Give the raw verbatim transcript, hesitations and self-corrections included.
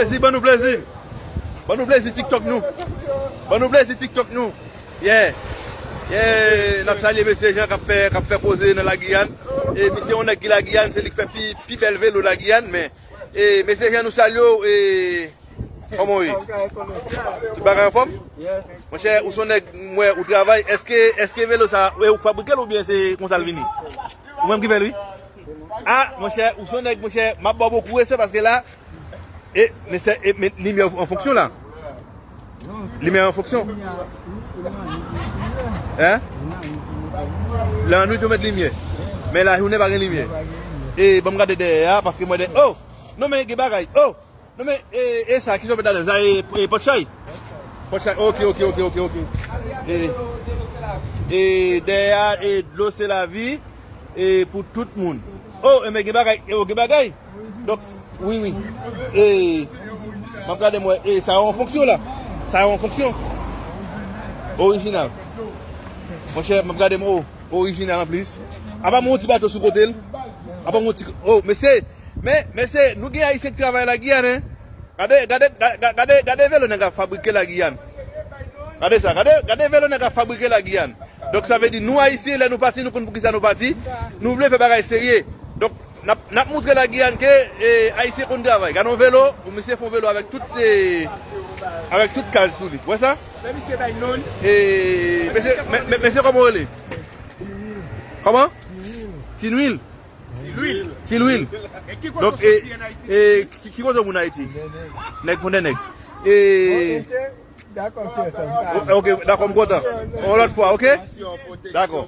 Plezi, ban nou plezi. Ban nou plezi TikTok nou. Ban nou plezi TikTok nou. Yeah. Yeah. N ap salye mesye Jean k ap fè, k ap fè koze nan Lagiyàn. E misye yon nèg ki Lagiyàn, se li k fè pi, pi bèl velo Lagiyàn, men e mesye Jean nou salye w, e kòman w ye? Tout bagay anfòm? Monchè, ou se yon nèg, m wè ou travay. Èske, èske velo sa, e ou k fabrike l oubyen se konsa l vini? Ou menm ki fè l, wi? Ah, monchè, ou se yon nèg, monchè, m ap ba w bokou respè paske la, e, men se, e, men limyè an fonksyon la. Limyè an fonksyon. Hein? Lannwit yo met limyè. Men lajounen pa gen limyè. E, ban m gade dèyè a, paske mwen de, oh! Non, men gen bagay. Oh! Non, men, e, e sa, ki sa w met ladan? Sa, e, e, pòt chay? Pòt chay, ok, ok, ok, ok, ok. E, e, dèyè a, e, dlo se lavi, e, pou tout moun. Oh, e, men gen bagay, e, oh, gen bagay. Donk, wi, wi. E, m ap gade, mwen, e, sa yo an fonksyon la. Sa yo an fonksyon. Orijinal. Monchè, m ap gade, mwen, oh, orijinal anplis. Apa mwen yon ti bato sou kote l. Apa mwen yon ti, oh, mesye, men, mesye, nou gen Ayisyen k travay Lagiyàn, en. Gade, gade, ga-, ga-, gade, gade velo nèg ap fabrike Lagiyàn. Gade sa, gade, gade velo nèg ap fabrike Lagiyàn. Donk, sa vle di, nou Ayisyen, lè nou pati, nou konn poukisa nou pati. Nou vle fè bagay serye. Donk, n ap, n ap moutre Lagiyàn ke, e, Ayisyen konn travay. Gade yon velo, yon misye fè yon velo avèk tout, e, avèk tout kaz sou li. Ou wè sa? Fè misye bay non. E, mesye, me-, me-, mesye, kòman w rele? Kòman? Tinwil. Ti Lwil. Ti Lwil. E ki kote w soti ann Ayiti? E, ki, ki kote w moun Ayiti? Nèg Fondènèg. E, ok, dakò, m kontan. Yon lòt fwa, ok? Dakò.